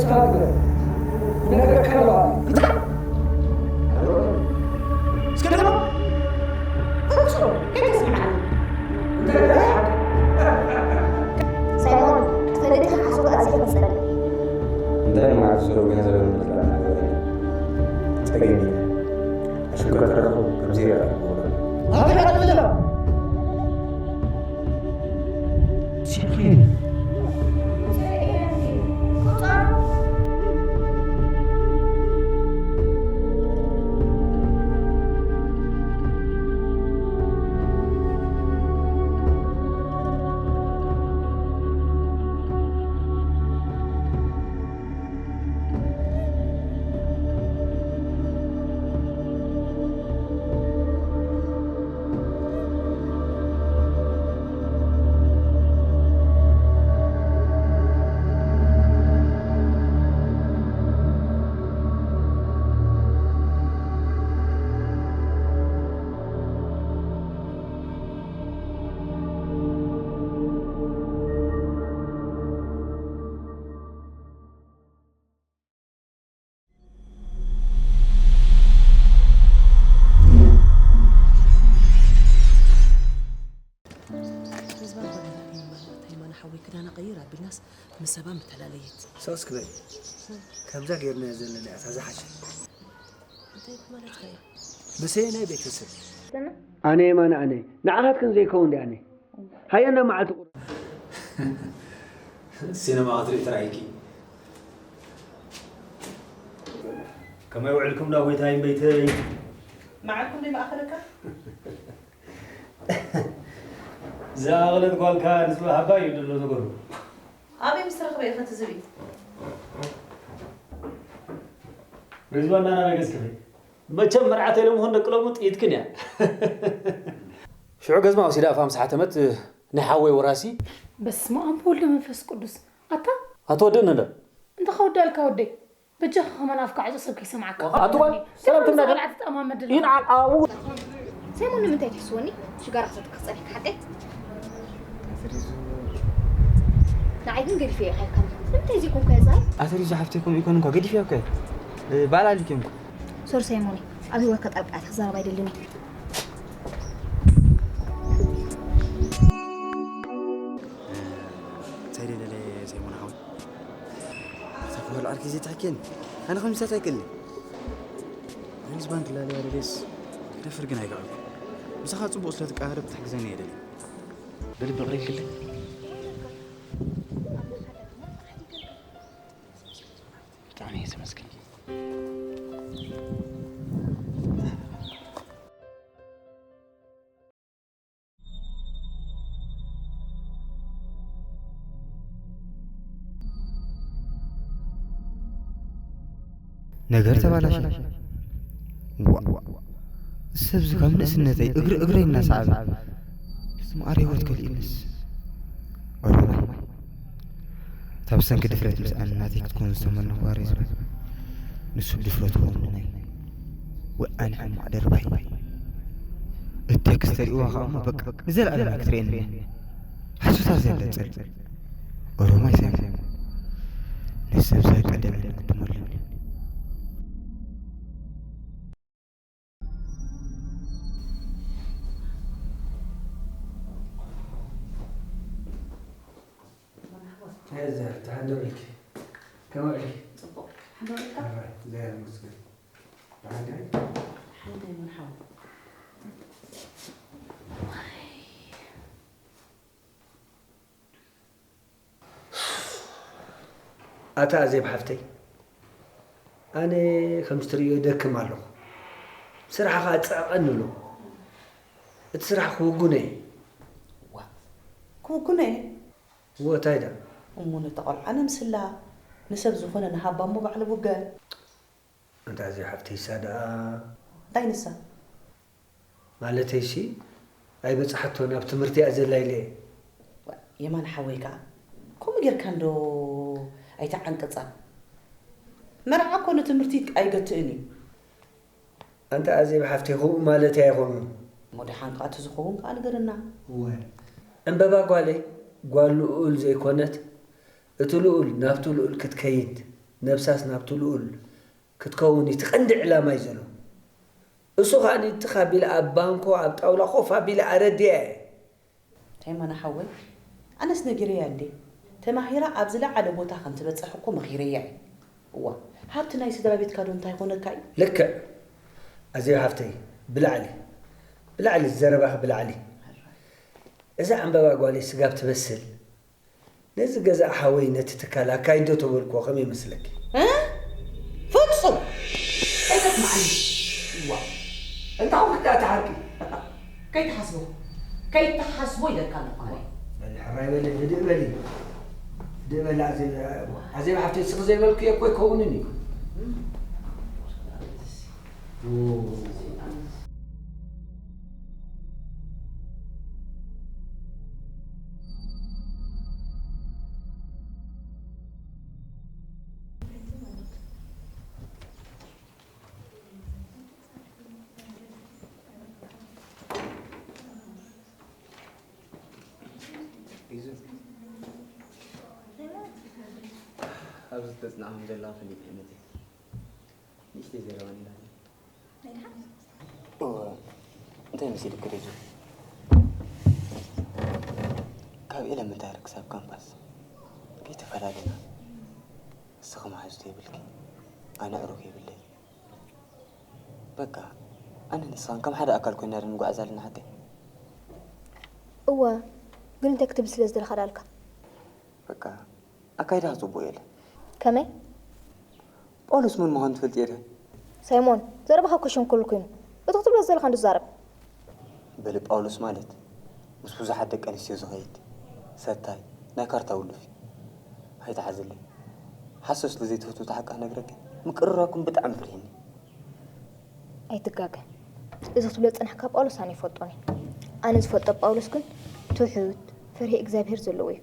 እስከ ደሞ እስከ ደሞ እሱ ከይተስምዓኒ ሳይሞን፣ ትፈልጥ ሓሶት ኣዝየ ክጸልእ። እንታይ ማለት ስለ ገንዘብ ንምፍላጥ ነገር ጸገም የለን። ኣሽከር ተረኽቡ፣ ከምዚ ይረኣይ። ኣበይ ኣትብሎ? ሲኺን። ህዝባ ኮነ ሃይማኖት፣ ሃይማኖት ሓወይ ክዳና ቀይር ኣቢልናስ ምስ ሰባ ምተላለየት። ሰስ ክበል። ከምዛ ጌርናዮ ዘለና እያ እታ ዝሓሸት። እንታይ ማለትካ እዩ? ምሰየናይ ቤተሰብ? ኣነ የማነ ኣነ ንዓኻትክን ዘይከውን ዲ ኣነ? ሃየ እንዳ መዓልቲ ቁሩብ። ሲነማ ክትርኢ ተራእይኪ። ከመይ ውዕልኩም ዳ ጎይታይ እምበይተይ? መዓልኩም ዶ ይማእኸለካ? ዝኣኸለት ጓልካ ንፅባሕ ኣባይ እዩ ዘሎ ነገሩ። ኣበይ ምስ ረኽበ ኢኸ ትዝቢ? ሪዝዋን ናናበይ ገዝክኺ? መቸም መርዓተይ ለምኹን ደቂ ሎሙ ጥይትክን እያ። ሽዑ ገዝማ ወሲዳ ኣፋ ምስ ሓተመት ናይ ሓወይ ወራሲ። በስመ ኣብ ወወልድ ወመንፈስ ቅዱስ። ኣታ ኣቶ ወደን እንደ እንተ ከወዳልካ ወደይ። በጃኻ ከማን ኣፍካ ዕጾ ሰብ ከይሰምዓካ። ኣቲ ጓል፣ ሰላም ትብላ ዶ? ይንዓል ኣቡ። ሰይሞን ንምንታይ ትሕስወኒ? ሽጋራ ክሰጥካ ጸኒሕካ ሓቀይ? ንዓይ ግን ገዲፈዮ ኢኻ ኢልካ። ንምንታይ ዘይኮንኩ እየ ዝዛረብ? ኣቲ ሪዙ ሓፍተይ ከምኡ ይኮን እንኳ ገዲፈዮ እኮ እየ። ባዕላ ልክዮም እኮ። ሶሪ ሰይሞን፣ ኣብ ህይወትካ ጣልቃ ኣትያ ክዛረብ ኣይደልን እየ። እንታይ ደለለ ሰይሞን ሓወይ? ኣታ ክበልዓልኪ ዘይትሕኬን። ኣነ ከምዚታት ኣይክእልን። ኣነስ ባንክ ላለያ ደሌስ ክደፍር ግን ኣይክዕልኩ። ምሳኻ ጽቡቕ ስለ ትቀራረብ ክትሕግዘኒ እየ ደልየ። ብልቢ ይቕረ ኢልክለይ። ብጣዕሚ እየ ዘመስግን። ነገር ተባላሸ። ዋ፣ ሰብዚ ካብ ንእስነተይ እግሪ እግረይ እናሰዓበ፣ እዚ መኣር ህይወት ከሊእንስ። ኦሮማይ። እታ ብሰንኪ ድፍረት ምስኣን ናተይ ክትኮን ዝተመነኹዋ ሬዝማ፣ ንሱ ብድፍረቱ ወንናይ። ወኣኒ ሕማቕ ደርባይ። እቲ ቴክስት ተሪእዋ ኸኣ እሞ በቃ ንዘለኣለም እያ ክትርእየኒ። ሓሶት ኣብ ዘየለ ጽል። ኦሮማይ ሳይሞን። ንሰብ ሳይቀደመ ንቅድመሉ። መርሓባ። ተዘር፣ ተሃንደው ኢልኪ። ከመይ ውዒልኪ? ጽቡቕ። ሓንደው ኢልካ? ኣራይ፣ እግዚኣብሔር ይመስገን። ደሓን ዲኺ? ሓንደይ መርሓባ። ኣታ ኣዜብ ሓፍተይ፣ ኣነ ከምዚ ትርእዮ ደክም ኣለኹ። ስራሕ ኸኣ ጸቐን ኣሎ። እቲ ስራሕ ክውግኖ እየ። ዋ፣ ክውግኖ እየ? እዎ፣ እንታይ ደኣ? እሞ ነታ ቖልዓ ነምስላ፣ ንሰብ ዝኾነ ንሃባ እሞ ባዕሉ ውገ። ኣንታ ኣዜብ ሓፍተይሳ ደኣ? እንታይ ንሳ? ማለተይሲ፣ ኣይበጻሓቶን፣ ኣብ ትምህርቲ እያ ዘላ ኢለ እየ። ዋ፣ የማነ ሓወይ ከኣ፣ ከምኡ ጌርካ እንዶ ኣይትዓንቅጻ። መርዓ እኮ ንትምህርቲ ኣይገትእን እዩ። ኣንታ ኣዜብ ሓፍተይ፣ ከምኡ ማለተይ ኣይኮኑን። እሞ ደሓን ከኣ እቲ ዝኸውን ከኣ ንገረና። እወ። ዕምበባ ጓለይ፣ ጓል ልኡል ዘይኮነት፣ እቲ ልኡል ናብቲ ልኡል ክትከይድ ነብሳስ ናብቲ ልኡል ክትከውን እቲ ቀንዲ ዕላማ እዩ ዘሎ። እሱ ኸኣ ንትኽ ኣቢለ ኣብ ባንኮ ኣብ ጣውላ ኮፍ ኣቢለ ኣረድያ እየ። ተይማና ሓወይ፣ ኣነስ ነጊረያ እንዴ? ተማሂራ ኣብ ዝለዓለ ቦታ ከም ትበጽሕ እኮ መኺረያ እየ። እዋ፣ ሃብቲ ናይ ስድራ ቤትካ ዶ እንታይ ኮነካ እዩ? ልክዕ። ኣዜብ ሓፍተይ፣ ብላዕሊ፣ ብላዕሊ፣ ዘረባኺ ብላዕሊ። እዛ ዕምበባ ጓለይ ስጋብ ትበስል፣ ነዚ ገዛ ሓወይ ነቲ ትካል ኣካይዶ ተበልክዎ ከመይ ይመስለኪ? እ? ፍጹም! ኣይተስምዓኒ። እዋ፣ እንታይ ኮንካ ደኣ ትሓርቂ? ከይትሓስቦ፣ ከይትሓስቦ ኢለካ ኣለኹ ኣነ። በሊ ሕራይ በሊ፣ ህድእ በሊ። ህድእ በሊ ኣዜብ፣ ኣዜብ ሓፍተይ፣ ስኺ ዘይበልክዮ እኮ ኣይከውንን እዩ። ኢዙ፣ ኣብዚ ተጽናዕኹም ዘለኹ ፈሊጠ መጺእ። ንእሽተይ ዘረባ ነይራትኒ። ናይ ደሓን? እወ፣ እንታይ መሲልኪ ሪዙ? ካብ ኤለመንታሪ ክሳብ ካምፓስ ከይተፈላለና፣ ንስኺ መሓዙት የብልኪ፣ ኣነ ኣዕሩኽ የብለይ። በቃ፣ ኣነ ንስኻን ከም ሓደ ኣካል ኮይና ዶ ንጓዓዝ ኣለና ሓቀይ? እወ፣ ግን እንታይ ክትብል ስለ ዝደለኻ ዳልካ? በቃ፣ ኣካይዳኻ ጽቡቕ የለን። ከመይ? ጳውሎስ መን ምዃኑ ትፈልጥዮ ዲኺ? ሳይሞን፣ ዘረባኻ እኮ ሸንኮል ኮይኑ። እቲ ክትብሎ ዝደለኻ እንዶ ዛረብ። በሊ ጳውሎስ ማለት ምስ ብዙሓት ደቂ ኣንስትዮ ዝኸይድ ሰታይ ናይ ካርታ ውሉፍ እዩ። ኣይትሓዝለይ። ሓሶት ስለ ዘይትፈቱ እቲ ሓቂ ክነግረኪ ምቅርራብኩም ብጣዕሚ ፍርሒኒ። ኣይትጋገ። እዚ ክትብሎ ዝጸናሕካ ጳውሎስ ኣነ ይፈልጦን እየ። ኣነ ዝፈልጦ ጳውሎስ ግን ትሑት፣ ፈሪህ እግዚኣብሄር ዘለዎ እዩ።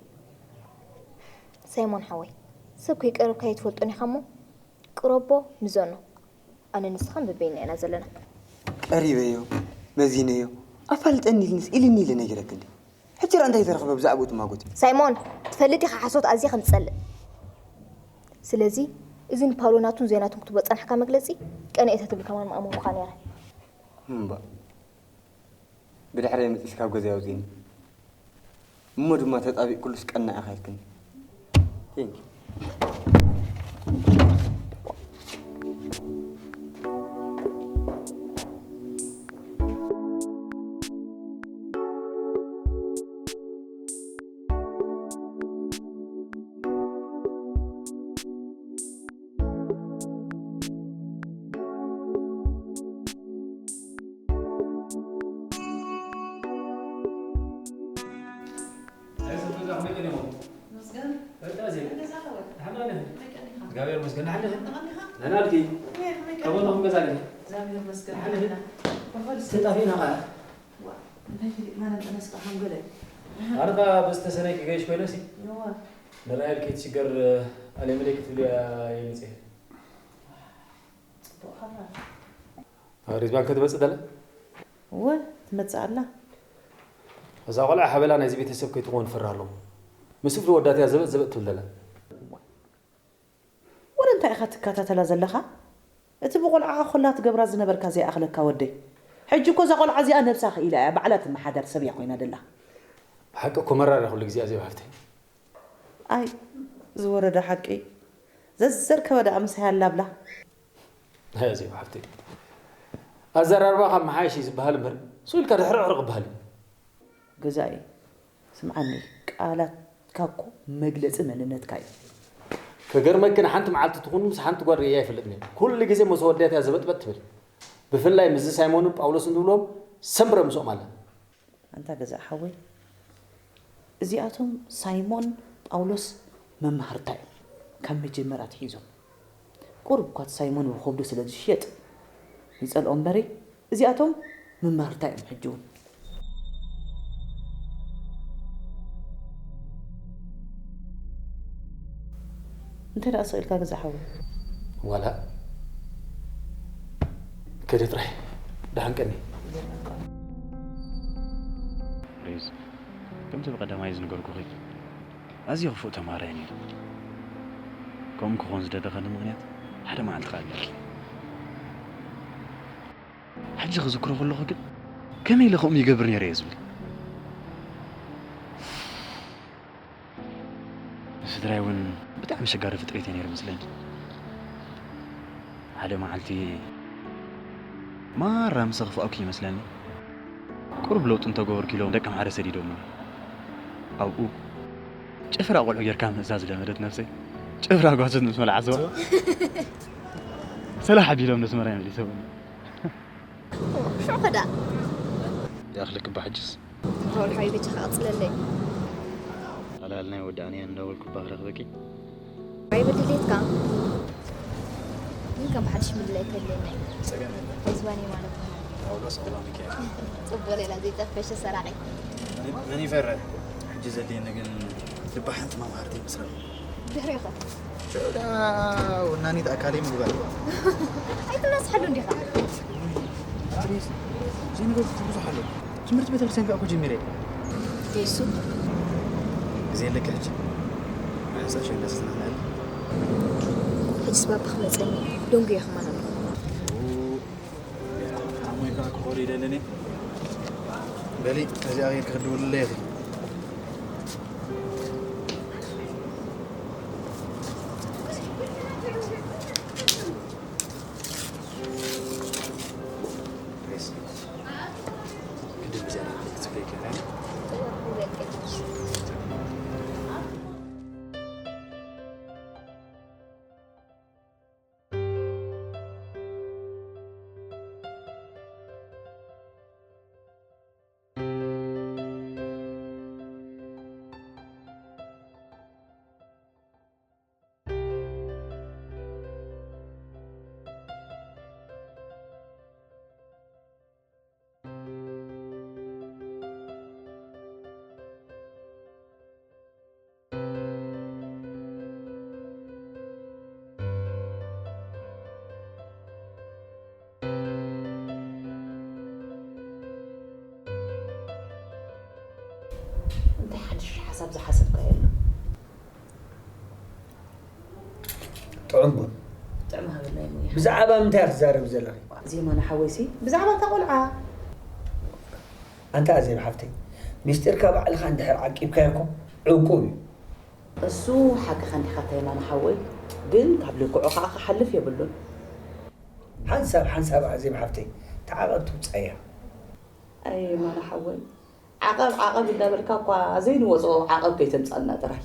ሳይሞን ሓወይ፣ ሰብ ከይቀረብካዮ ኣይትፈልጦን ኢኻ እሞ ቅረቦ፣ ምዘኖ። ኣነ ንስኻን በበይና ኢና ዘለና። ቀሪበዮ፣ መዚነዮ፣ ኣፋልጠኒ ኢልንስ ኢልኒ ኢለ ነጊረኪ እንዴ? ሕጂ ራ እንታይ ተረኽበ ብዛዕባኡ ትማጎቲ? ሳይሞን፣ ትፈልጥ ኢኻ ሓሶት ኣዝየ ከም ዝጸልእ። ስለዚ እዚ ንፓውሎ ናቱን ዘይናቱን ክትብሎ ዝጸናሕካ መግለጺ ቀንየ ተትብል ከማን ምኣመንኩኻ ነይረ። እምባ ብድሕረይ መጺእስ ካብ ገዛይ ኣውጺእኒ። እሞ ድማ ተጣቢቕክሉስ ቀና ኢኻ ኢልክኒ። Thank you። እግዚኣብሔር ይመስገን። ደሓን ዲኺ? ደህና ኣልኪ? ከመይ ኣለኹም ገዛ ገለ? ተጣፊእና ኸዓ። ኣነ ኸዓ ብዝተሰነይ ክገይሽ ኮይነ ሲ። ንራሄል ከይትሽገር ኣሌ መለይ ክትብልያ እየ መፅኤ። ሪዝባን ከ ትመጽእ ደላ? እወ ትመጽእ ኣላ። እዛ ቆልዓ ሓበላ ናይዚ ቤተሰብ ከይትኸውን ፈርህ ኣለኹ። ምስ ፍሪ ወዳት እያ ዘበጥ ዘበጥ ትብል ደላ። ወረ እንታይ ኢኻ ትከታተላ ዘለኻ? እቲ ብቆልዓኣ ኮላ ትገብራ ዝነበርካ ዘይኣኽለካ ወደይ። ሕጂ እኮ እዛ ቆልዓ እዚኣ ነብሳ ክኢላ እያ ባዕላ ትመሓደር ሰብ እያ ኮይና ደላ። ብሓቂ እኮ መራር እያ ኩሉ ግዜ ኣዜብ ሓፍተይ። ኣይ ዝወረደ ሓቂ ዘዘርከበ ደኣ ምሳይ ኣላብላ። ኣዜብ ሓፍተይ ኣዘራርባኻ መሓየሽ እዩ ዝበሃል እምበር ስኡ ኢልካ ድሕርዕርቕ በሃል እዩ። ገዛኢ ስምዓኒ ቃላትካ እኮ መግለጺ መንነትካ እዩ። ክገርመኪ ንሓንቲ መዓልቲ ትኹን ምስ ሓንቲ ጓል ርእየ ኣይፈልጥን እየ። ኩሉ ግዜ ምስ ወዳት እያ ዘበጥበጥ ትብል። ብፍላይ ምስዚ ሳይሞንን ጳውሎስን ዝብልዎም ሰምብረ ምስኦም ኣላ። ኣንታ ገዛኢ ሓወይ እዚኣቶም ሳይሞን ጳውሎስ መማህርታ እዮም ካብ መጀመርያ ኣትሒዞም። ቁሩብ እኳ እቲ ሳይሞን ብኸብዱ ስለ ዝሽየጥ ይጸልኦ እምበሪ እዚኣቶም መማህርታ እዮም ሕጂ እውን። እንተ ደኣ ስቕ ኢልካ ገዛ ሓወይ። ዋላ ከደ ጥራይ ደሓን ቀኒ። ሬዝ፣ ከምቲ ብቐዳማይ ዝነገርኩኺ ኣዝየ ክፉእ ተማሃራይ ነይረ። ከምኡ ክኾን ዝደረኸኒ ምኽንያት ሓደ መዓልቲ ከኣ ኣለኪ። ሕጂ ክዝክሮ ከለኹ ግን ከመይ ኢለ ከምኡ ይገብር ነይረ እየ ዝብል። ስድራይ እውን ብጣዕሚ ኣሸጋሪ ፍጥረት እየ ነይረ መስለኒ። ሓደ መዓልቲ ማራ ምስ ኣኽፍኣኩ ይመስለኒ። ቁሩብ ለውጢ እንተገበርኩ ኢሎም ደቂ ማሕረ ሰዲዶምኒ። ኣብኡ ጭፍራ ቆልዑ ጌርካ ምእዛዝ ለመደት ነብሰይ። ጭፍራ ጓሶት ምስ መላዓስዋ ሰላሕ ኣቢሎም ነስመራ መሊሶምኒ። ሽዑ ከዳ ይኣኽለኪ እባ ሕጅስ። ሮል ሓይ በጃኻ ቀጽለለይ። ኣላልና ይወዳእኒ እየ እንዳበልኩ እባ ክረኽበኪ። ኣይበል ድሌትካ ግን ከም ሓድሽ ምድላይ ከድልየና እዩ። ጸገም የለን። ሪዝዋን የማነ በሃል። ጳውሎስ ኣባ ሚካኤል። ጽቡቕ ሌላ ዘይጠፈሸ ሰራቒ። መን ይፈርሕ? ሕጂ ዘድልየኒ ግን ልባ ሓንቲ መምሃርቲ ይመስለኒ። ድሕሬኻ ሽዑ ደኣ ወናኒት ኣካለይ ምግባር። ኣይትነስሓሉ እንዲኻ። ኣትሊስት ዘይነገርኩ ብዙሕ ኣሎ። ትምህርቲ ቤተክርስትያን ከኣ እኮ ጀሚረ። ቴሱ ግዜ ኣለኪ ሕጂ። ብሕሳብ ሸንዳ ስተናናል። ሕጂ ስባባ ክመጸኒ ደንጉ እየ ከማን ኣለኹ። ኣሞይ ከኣ ክኾር ይደለኒ። በሊ እዚኣ ጌርኪ ክድውልለይ ኢኺ። እንታይ ሓድሽ ሓሳብ ዝሓሰብካዮ ኣሎ? ጥዑም ቡን። ጥዕም ሃበልና ይሙያ። ብዛዕባ ምንታይ ክትዛረብ ዘለኺ? ዜማነ ሓወይሲ ብዛዕባ እታ ቆልዓ። ኣንታ ኣዜብ ሓፍተይ፣ ሚስጢርካ ባዕልኻ እንድሕር ዓቂብካዮ እኮ ዕቁብ እዩ። እሱ ሓቅኻ እንዲኻ እታ የማነ ሓወይ፣ ግን ካብ ልክዑ ከዓ ክሓልፍ የብሉን። ሓንሳብ ሓንሳብ ኣዜብ ሓፍተይ፣ ተዓቐብ ትውፃያ። ኣይ የማነ ሓወይ፣ ዓቐብ ዓቐብ እንዳበልካ እኳ ዘይንወፅኦ ዓቐብ ከይተምፃልና ጥራይ።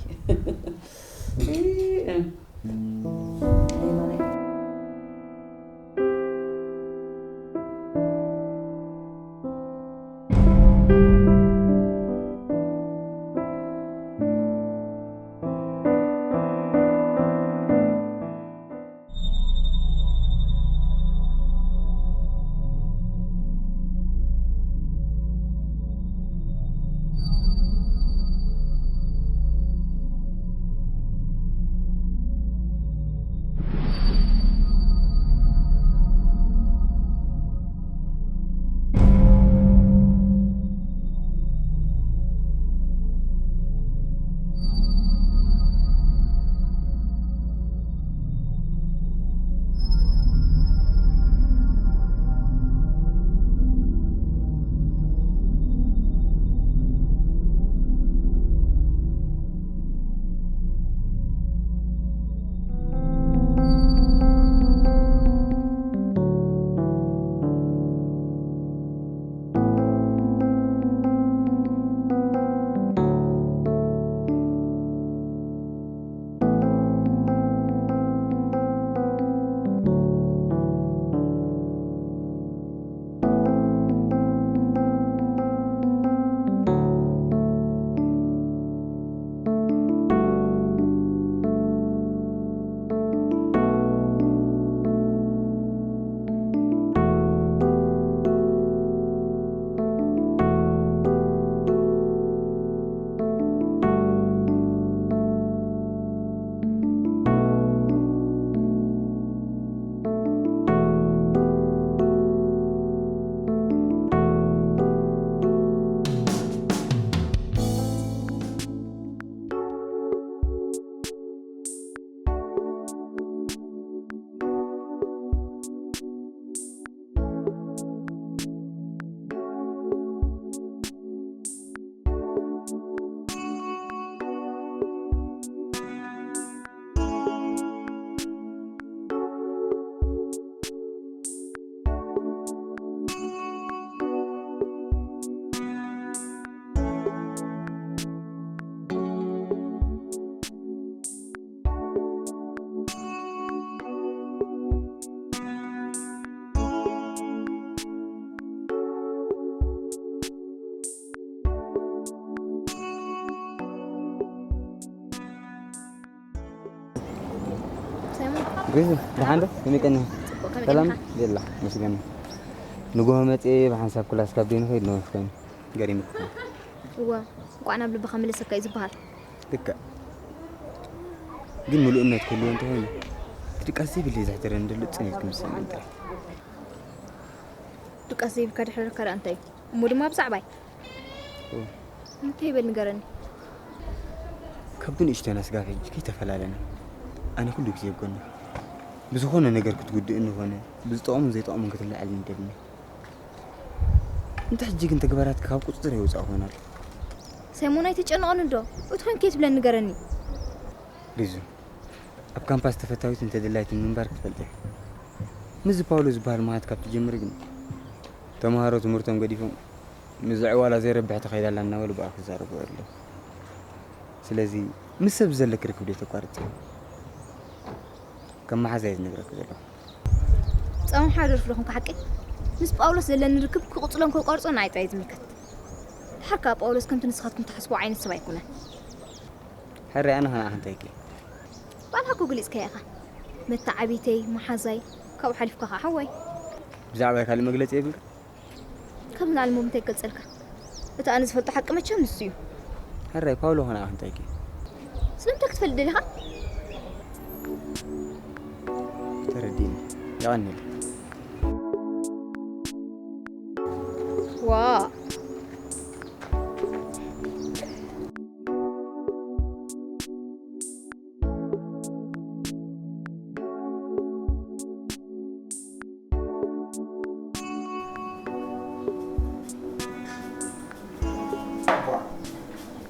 ግዚ ደሓን ዶ? ከመይ ቀኒኻ? ሰላም? የላ፣ መስገን። ንግሆ መጽኤ ብሓንሳብ ክላስ ካብ ደይ ንኸይድ ነው መስገን። ገሪምካ። እወ፣ እንቋዕ ናብ ልብኻ መለሰካ እዩ ዝበሃል። ልክዕ። ግን ምሉእነት ክህልዎ እንተኾይኑ፣ እቲ ድቃስ ዘይብለይ ዘሕድረኒ ዘሎ ጽን ኢልኩም ዝሰምዕን ጥራይ። ድቃስ ዘይብልካ ድሕረካ ደኣ እንታይ እዩ? እሞ ድማ ብዛዕባይ? እወ። እንታይ ይበል ንገረኒ። ካብ ንእሽተይ ኣስጋር ሕጂ ከይተፈላለና፣ ኣነ ኩሉ ግዜ ኣብ ጎንኺ። ብዝኾነ ነገር ክትጉድእኒ ኾነ፣ ብዝጠቕሙን ዘይጠቕሙን ክትልዓልኒ ይደሊ። እንተ ሕጂ ግን ተግባራትኪ ካብ ቁጽጽር የውጻእ ኾይኑ ኣሎ። ሳይሞን ኣይተጨንቐኒ እንዶ፣ እቲ ኾይኑ ከይትብለኒ ንገረኒ። ሪዙ፣ ኣብ ካምፓስ ተፈታዊት እንተ ደላይትን ምንባር ክትፈልጢ። ምስዚ ፓውሎ ዝበሃል መሃት ካብ ትጀምሪ ግን፣ ተምሃሮ ትምህርቶም ገዲፎም፣ ምስዚ ዕዋላ ዘይረብሕ ተኸይዳ ኣላ እናበሉ ብኣፍ ክዛረቡ ኣለዉ። ስለዚ፣ ምስ ሰብ ዘለኪ ርክብ ደይ ተቋርጺ። ከም መሓዛ እየ ዝነግረኪ ዘለኹ። ጻውም ሓደር ፍለኹም ሓቂ? ምስ ጳውሎስ ዘለኒ ርክብ ክቕጽሎን ከቋርጾን ንዓይ ጥራይ ዝምልከት። ድሓር ከኣ ጳውሎስ ከምቲ ንስኻትኩም ትሓስብዎ ዓይነት ሰብ ኣይኮነን። ሕራይ ኣነ ኸ ንዓኺ እንታይ ኢልኪ? ባዕልኻ እኮ ገሊጽካዮ ኢኻ። መተዓብይተይ፣ መሓዛይ፣ ካብኡ ሓሊፍካ ኸኣ ሓወይ። ብዛዕባይ ካልእ መግለጺ የብልካ? ካብ ንላዕሊ እሞ ብምንታይ ክገልጸልካ? እቲ ኣነ ዝፈልጦ ሓቂ መቸም ንሱ እዩ። ሕራይ ፓውሎ ኸ ንዓኺ እንታይ ኢልኪ? ስለምንታይ ክትፈልጥ ደሊኻ? ተረዲእኒ። የቐንየለይ። ዋእ።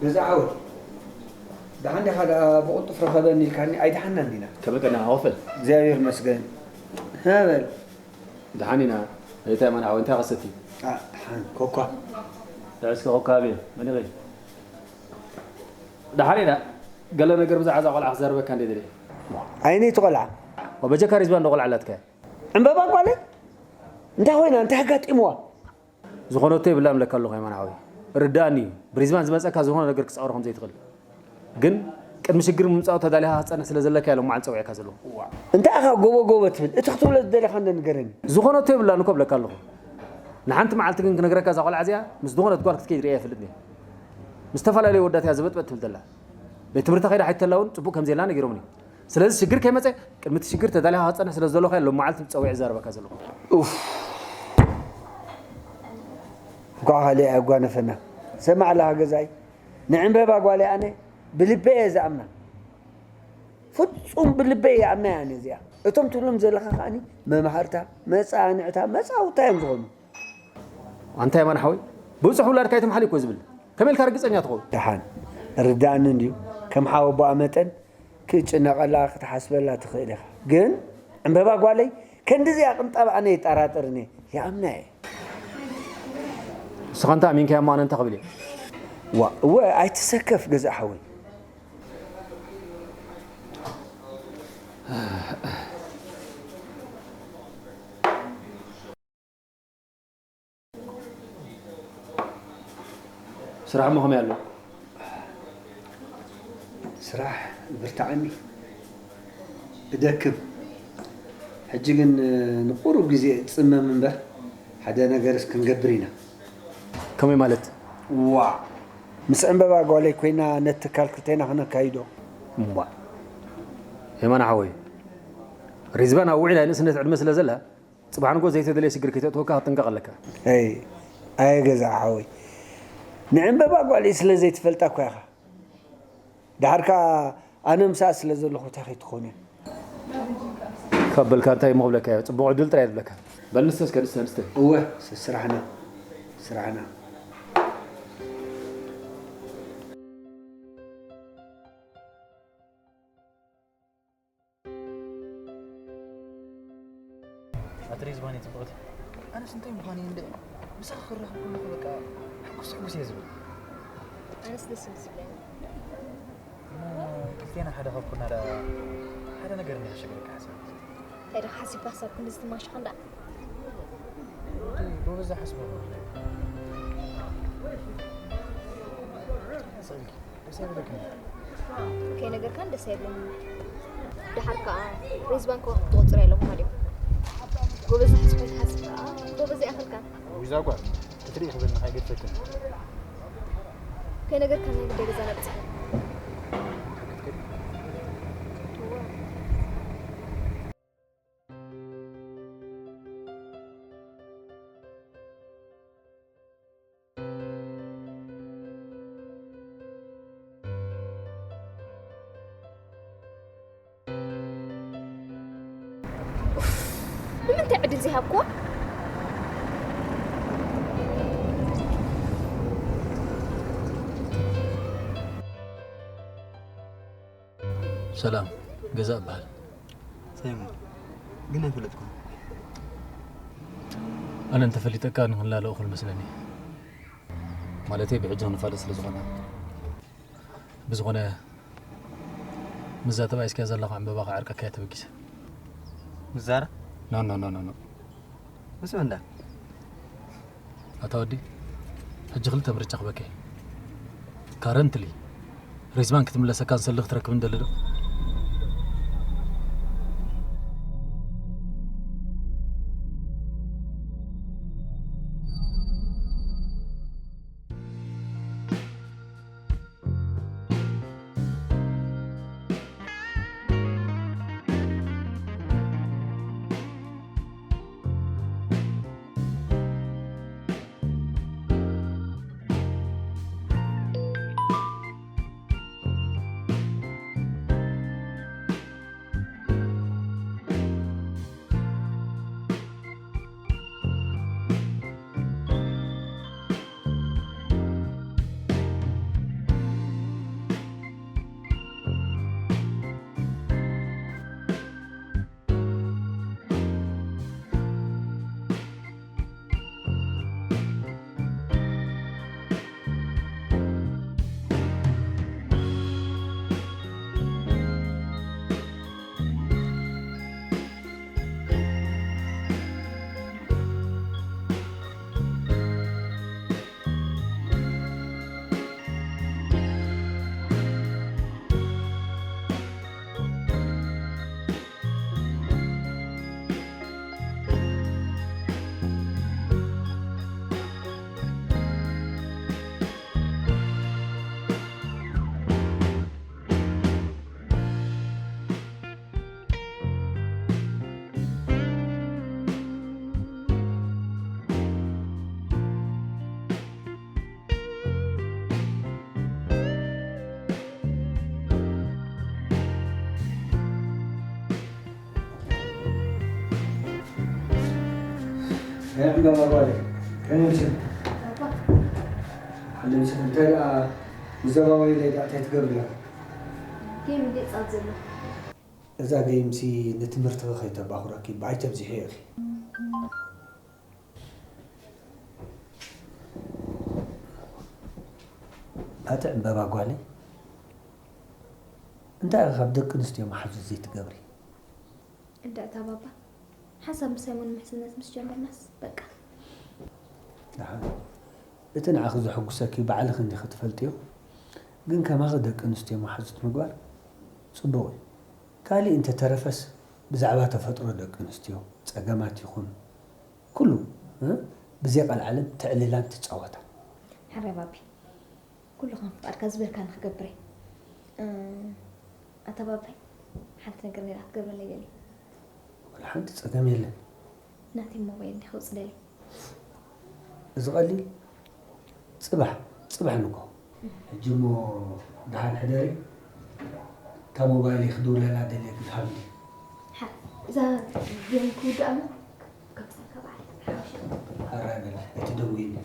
ገዛ ሓወይ፣ ደሓን ዲኻ? ደኣ ብቕልጡፍ ርኸበኒ ኢልካኒ ኣይደሓንናን ዲና? ከመይ ቀኒኻ ኮፈል? እግዚኣብሔር ይመስገን። ሃ በል። ደሓን ኢና። እንታይ ማን ሓወይ፣ እንታይ ከሰቲ? ኣ፣ ደሓን። ኮኳ። እስከ ኮኳ ኣብየ፣ መን ኢኺ? ደሓን ኢና። ገለ ነገር ብዛዕባ እዛ ቆልዓ ክዛረበካ እንደ ደልየ። ኣይነይቲ ቆልዓ? ወበጀካ ሪዝባ እንዶ ቆልዓ ኣላትካ። ዕምበባ ጓለይ? እንታይ ኮይና? እንታይ ኣጋጢምዋ? ዝኾነቶ የብላን እብለካ ኣለኹ የማነ ሓወይ። ርድኣኒ እዩ። ብሪዝባን ዝመጸካ ዝኾነ ነገር ክጻወሮ ከም ዘይትኽእል። ግን ቅድሚ ሽግር ምምጻኡ ተዳሊኻ ክትጸንሕ ስለ ዘለካ እየ ሎማዓንቲ ጸዊዐካ ዘለኹ። እንታይ ኢኻ ጎቦ ጎቦ ትብል? እቲ ክትብሎ ዝደለኻ እንዶ ንገረኒ። ዝኾነቶ የብላን እኮ እብለካ ኣለኹ። ንሓንቲ መዓልቲ ግን ክነግረካ እዛ ቆልዓ እዚኣ ምስ ዝኾነት ጓል ክትከይድ ርእያ ኣይፈልጥን እየ። ምስ ዝተፈላለዩ ወዳት እያ ዝበጥበጥ ትብል ዘላ። ቤት ትምህርቲ ከይዳ ሓይተላ እውን ጽቡቕ ከም ዘየላ ነጊሮምኒ። ስለዚ ሽግር ከይመጸ ቅድሚ እቲ ሽግር ተዳሊኻ ክትጸንሕ ስለ ዘለኹ እየ ሎማዓልቲ ጸዊዐ ዝዛረበካ ዘለኹ። ኡፍ። እንኳዕ ካልእ ኣጓነፈና። ሰማዕ ኣለኻ ገዛይ፣ ንዕምበባ ጓለይ ኣነ ብልበይ እየ ዝኣምና። ፍጹም ብልበይ ይኣምና እየ ኣነ እዚኣ። እቶም ትብሎም ዘለኻ ከኣኒ መምሃርታ፣ መጻንዕታ፣ መጻውታ እዮም ዝኾኑ። ኣንታ የማነ ሓወይ፣ ብብዝሒ ውላድካ ኣይትምሓል እኮ ዝብል። ከመይ ኢልካ ርግጸኛ ትኸውን? ደሓን ርድኣኒ እንድዩ። ከም ሓወቦኣ መጠን ክጭነቐላ ክትሓስበላ ትኽእል ኢኻ። ግን ዕምበባ ጓለይ ክንድዚኣ ቅንጣብ ኣነ ይጠራጠርን እየ። ይኣምና እየ። ንስኻ እንተ ኣሚንካያ እሞ ኣነ እንታይ ክብል እየ? ዋ፣ እወ፣ ኣይትሰከፍ ገዛእ ሓወይ። ስራሕ እሞ ከመይ ኣሎ? ስራሕ ብርትዓኒ እደክም። ሕጂ ግን ንቁሩብ ግዜ እጽመም እምበር ሓደ ነገርስ ክንገብር ኢና። ከመይ ማለት? ዋ! ምስ ዕምበባ ጓለይ ኮይና ነቲ ትካል ክልቴና ክነካይዶ። እምቧ። የማነ ሓወይ፣ ሪዝባን ኣብ ውዒል ናይ ንእስነት ዕድመ ስለ ዘላ፣ ጽባሕ ንግሆ ዘይተደልየ ሽግር ከይተእትወካ ክትጥንቀቕ ኣለካ። ኣይ፣ ኣየ ገዛ ሓወይ። ንዕምበባ ጓለይ ስለ ዘይትፈልጣ እኮ ኢኻ። ደሓር ከኣ ኣነ ምስኣ ስለ ዘለኹ እንታይ ከይትኾን እያ? ካብ በልካ እንታይ እሞ ክብለካ እየ? ጽቡቕ ዕድል ጥራይ እየ ዝብለካ። በል ንስተ እስከ፣ ንስተ፣ ንስተ። እወ፣ ስ-፣ ስራሕና፣ ስራሕና። ኣቲ ሪዝባን እየ ጽብቕቲ። ኣነስ እንታይ ምዃን እየ እንደ ምሳኺ ክራኸብ ከለኹ በቃ ሕጉስ ሕጉስ እየ ዝብል። ኣነስ ደስ እዩ ዝብለኒ። እሞ ክልቴና ሓደ ካብ ኮና ደኣ ሓደ ነገር እንዲኻ ሸግረካ ሓሲበ። እንታይ ደኣ ሓሲብካ ክሳብ ክንድዚ ትማሸኽ እንዳ? እንዴ፣ ጎበዝ ዝሓስቦ እኮ። ስቕ ኢልኪ፣ ደስ ኣይብለክን? ከይነገርካን ደስ ኣይብለኒ። ደሓር ከኣ ሪዝባን ከዋኽብቲ ቁጽሪ ኣለምካ ድዮም? ጎበዝ ዝሓስቦ ይትሓስብ ከኣ ጎበዝ ኣይኣኸልካን። ዊዛ ጓል ክትርኢ ክብል ንኸይገድፈክን። ከይነገርካ ናይ ግዳይ ገዛና በጺሐ። ንምንታይ ዕድል ዘይሃብክዋ? ሰላም፣ ገዛ እበሃል። ሳይሞን፣ ግን ኣይፈለጥኩም። ኣነ እንተፈሊጠካ ንኽንላለ እኹል መስለኒ። ማለተይ ብሕጂ ክንፋለጥ ስለ ዝኾነ። ብዝኾነ፣ ምስዛ ተባኢስካያ ዘለኻ ዕምበባ ክዓርቀካያ ተበጊሰ። ምዛራ? ኖ፣ ኖ፣ ኖ፣ ኖ፣ ኖ። ምስ መን ደኣ? ኣታ ወዲ፣ ሕጂ ክልተ ምርጫ ክበካ እየ። ካረንትሊ፣ ሪዝማን ክትምለሰካ ንሰሊ ክትረክብ እንደሊ ዶ? ዕምበባ ጓለይ፣ ከመይ ምሸት? ሓለ ምሸት። እንታይ ደኣ ምዘባወይለይ ደኣ እንታይ ትገብሪ ኣለኺ? ጌም እንዴ ጻት ዘሎ? እዛ ጌምሲ ንትምህርትኺ ከይተባኹረኪ ብኣይ ተብዚሕዮ ኢኺ። ኣቲ ዕምበባ ጓለይ፣ እንታይ ኢኺ ካብ ደቂ ኣንስትዮ መሓዙት ዘይትገብሪ? እንዳ እታ ባባ ሓንሳብ ምስ ሳይሞን ምሕዝነት ምስ ጀመርናስ በቃ። ደሓን፣ እቲ ንዓኺ ዘሐጉሰኪ ባዕልኺ እንዲኺ ትፈልጥዮ። ግን ከማኺ ደቂ ኣንስትዮ መሓዙት ምግባር ጽቡቕ እዩ። ካሊእ እንተተረፈስ ብዛዕባ ተፈጥሮ ደቂ ኣንስትዮ ጸገማት ይኹን ኩሉ እ ብዘይ ቀልዓለም ተዕልላን ትጻወታን። ሓራይ ባቢ፣ ኩሉ ከም ፍቃድካ ዝበልካኒ ክገብር እየ። እ፣ ኣታ ባባይ፣ ሓንቲ ነገር ነይራ ክትገብረለይ ደልየ። ወላ ሓንቲ ጸገም የለን። ናተይ ሞባይል እንዲኺ ውጽደለይ። እዚ ቀሊል። ጽባሕ፣ ጽባሕ ንግሆ። ሕጂ እሞ ደሓን ሕደሪ። እታ ሞባይለይ ክድውለላ ደልየ ክትሃብኒ። ሓ-፣ እዛ ጌም ክውዳእ እሞ ከምሳልካ በዓል ሓወሸ። ኣራይ በሊ፣ ኣይትደውይኒ።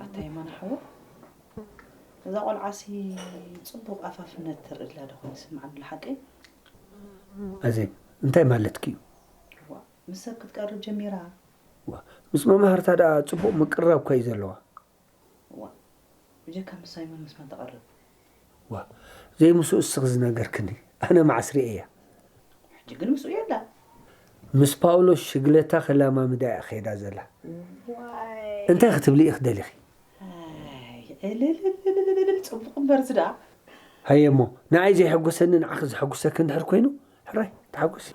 ኣታ የማነ ሓወ፣ እዛ ቆልዓሲ ጽቡቕ ኣፋፍነት ተርኢ ኣላ ዶ ኾን ይስምዓኒ ሓቀይ? ኣዜብ፣ እንታይ ማለትኪ እዩ? ዋ፣ ምስ ሰብ ክትቀርብ ጀሚራ። ዋ፣ ምስ መማህርታ ደኣ ጽቡቕ ምቅርራብ እኳ እዩ ዘለዋ። ዋ፣ ብጀካ ምስ ሳይሞን ምስ መን ተቐርብ? ዋ፣ ዘይምስኡ እስኺ ዝነገርክኒ፣ ኣነ መዓስ ርእየያ? ሕጂ ግን ምስኡ የላ። ምስ ፓውሎስ ሽግለታ ከላማምዳ እያ ከይዳ ዘላ። ዋይ። እንታይ ክትብሊ ኢኺ ደሊኺ? ኣይ፣ ዕልልልልልልል፣ ጽቡቕ እምበር ዝዳ። ሃየ እሞ፣ ንዓይ ዘየሐጎሰኒ ንዓኺ ዘሐጉሰኪ እንድሕር ኮይኑ፣ ሕራይ፣ ተሓጎሲ።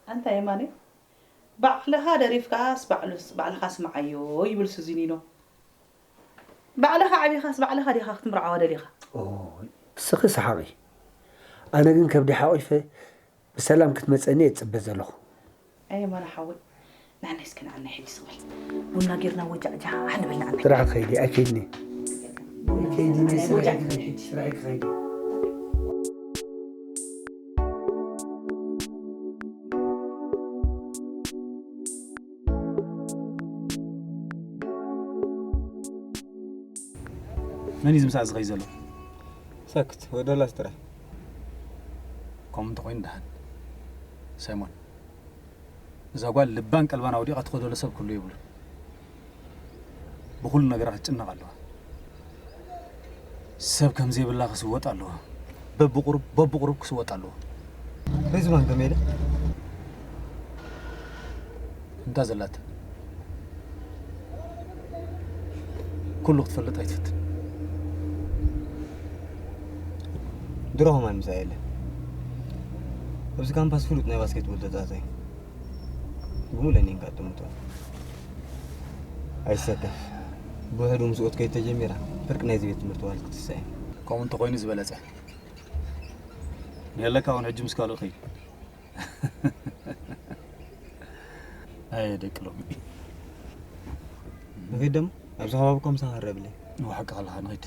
ኣንታ የማነ፣ ባዕልኻ ደሪፍካስ ባዕሉስ፣ ባዕልኻ ስምዓዮ ይብል ሱዚኒኖ። ባዕልኻ ዓቢኻስ ባዕልኻ ዲኻ ክትምርዓዋ ደሊኻ? ኦይ፣ እስኺ ሰሓቒ። ኣነ ግን ከብዲ ሓቒፈ ብሰላም ክትመጸኒ እየ ዝጽበ ዘለኹ። ኣየ ማና ሓወይ፣ ንዓናይ እስከ ንዓናይ ሕጂ ስቕል። ቡና ጌርና ወጃዕጃዕ ንብል ንዓናይ። ስራሕ ከይዲ ኣይከይድኒ። ኣይከይድኒ፣ ስራሕ ክኸይድ፣ ስራሕ ክኸይድ። መን እዩ እዚ ምሳዕ ዝኸይ ዘሎ? ሰክት ወደላስ ጥራሕ። ከምኡ እንተኾይኑ ደሓን። ሳይሞን፣ እዛ ጓል ልባን ቀልባን ኣውዲቓ ትኸደሉ ሰብ ክህሉ የብሉን። ብኹሉ ነገራ ክትጭነቕ ኣለዋ። ሰብ ከም ዘይብላ ክስወጥ ኣለዎ። በብቑሩብ በብቑሩብ ክስወጥ ኣለዎ። ሪዝዋን ከመይ ኢለ? እንታ ዘላታ ኩሉ ክትፈልጥ ኣይትፍትን። ድሮ ከማን ምሳይ የለ። ኣብዚ ካምፓስ ፍሉጥ ናይ ባስኬትቦል ተጻዋታይ ግሙ ለኒን ካጥምቶ ኣይሰከፍ ብውሕዱ ምስ ኦት ከይተጀሚራ ፍርቂ ናይዚ ቤት ትምህርቲ ዋል ክትሳየ። ከምኡ እንተኾይኑ ዝበለጸ። ንየለካ እውን ሕጂ ምስ ካልእ ኸይድ። ኣየ ደቂ ሎሚ። ንኸይድ ደሞ ኣብዚ ከባቢ ኮምሳ ክረብለይ። ንውሓቂ ከለኻ ንኸይድ።